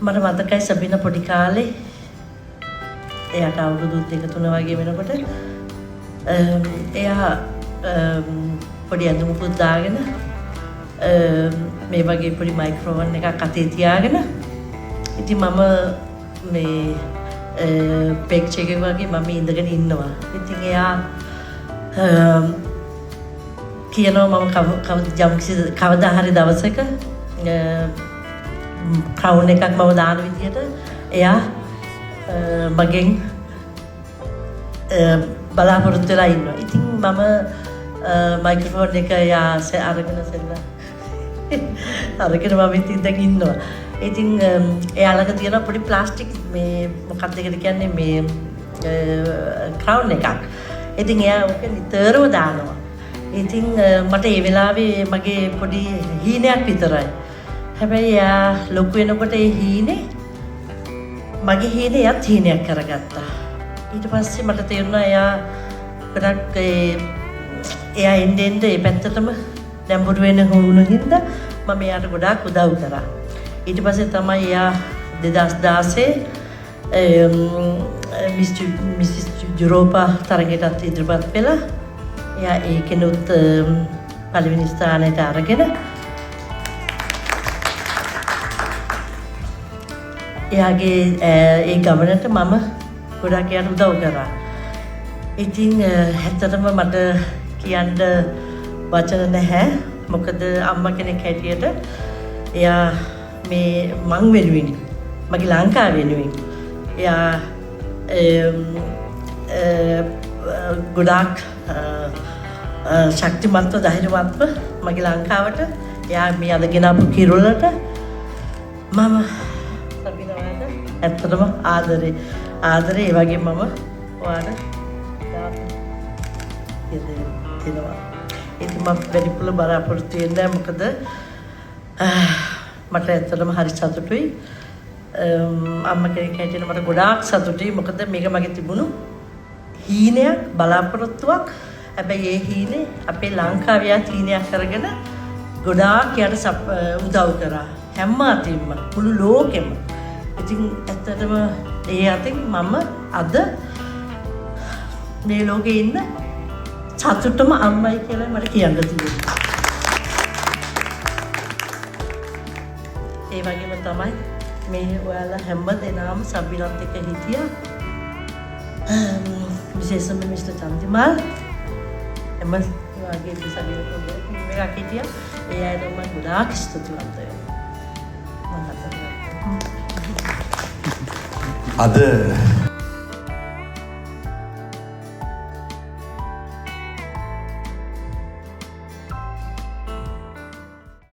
මට මතකයි සබිනා පොඩි කාලේ එයාට අවුරුදු 2-3 වගේ වෙනකොට එයා පොඩි ඇඳුමකුත් දාගෙන මේ වගේ පොඩි මයික්‍රෝෆෝන් එකක් අතේ තියාගෙන ඉතින් මම මේ පෙක්චර් එකේ වගේ මම ඉඳගෙන ඉන්නවා. ඉතින් එයා කියනවා මම කවදා හරි දවසක ක්‍රවුන් එකක් මම දාන විදියට එයා මගෙන් බලාපොරොත්තු වෙලා ඉන්නවා. ඉතින් මම මයික්‍රොෆෝන් එක එයා අරගෙන සෙල්ලා අරගෙන මම ඉතින් දැන් ඉන්නවා. ඉතින් එයා ළඟ තියෙන පොඩි ප්ලාස්ටික් මේ මොකක්ද ඒකට කියන්නේ මේ ක්‍රවුන් එකක්. ඉතින් එයා ඔක නිතරම දානවා. ඉතින් මට ඒ වෙලාවේ මගේ පොඩි හීනයක් විතරයි. හැබැයි එයා ලොකු වෙනකොට ඒ හීනේ මගේ හීනේ එයාත් හීනයක් කරගත්තා. ඊට පස්සේ මට තේරුණා එයා ගොඩක් එයා එන්න එන්න ඒ පැත්තටම නැඹුරු වෙන වුණ හින්දා මම එයාට ගොඩාක් උදව් කරා. ඊට පස්සේ තමයි එයා 2016 මිසිස් යුරෝපා තරගයටත් ඉදිරිපත් වෙලා එයා ඒකෙනුත් පළවෙනි ස්ථානයට අරගෙන එයාගේ ඒ ගමනට මම ගොඩාක් එයාට උදව් කරා. ඉතින් ඇත්තටම මට කියන්න වචන නැහැ. මොකද අම්මා කෙනෙක් හැටියට එයා මේ මං වෙනුවෙන් මගේ ලංකාව වෙනුවෙන් එයා ගොඩාක් ශක්තිමත්ව ධෛර්යවත්ව මගේ ලංකාවට එයා මේ අද ගෙනාපු කිරුළට මම සබිනවාට ඇත්තටම ආදරේ ආදරේ. ඒ වගේම මම ඔයාට දෙනවා. ඉතින් මම වැඩිපුර බලාපොරොත්තු වෙන්නේ නැහැ. මොකද මට ඇත්තටම හරි සතුටුයි. අම්මා කෙනෙක් හැටියට මට ගොඩාක් සතුටුයි. මොකද මේක මගේ තිබුණු හීනයක් බලාපොරොත්තුවක්. හැබැයි ඒ හීනේ අපේ ලංකාවේ යාත් හීනයක් කරගෙන ගොඩාක් යාට උදව් කරා. හැම අතින්ම මුළු ලෝකෙම. ඉතින් ඇත්තටම ඒ අතින් මම අද මේ ලෝකේ ඉන්න සතුටම අම්මයි කියලා මට කියන්න තියෙනවා. ඒ වගේම තමයි මේ ඔයාලා හැම දෙනාම සබිනත් එක්ක හිටියා. විශේෂයෙන්ම මිස්ටර් චන්දිමාල් හැම වගේ සබිනත් ටීම් එකක් හිටියා. ඒ අයට මම ගොඩාක් ස්තුතිවන්ත වෙනවා. මම කතා කරන්නේ. අද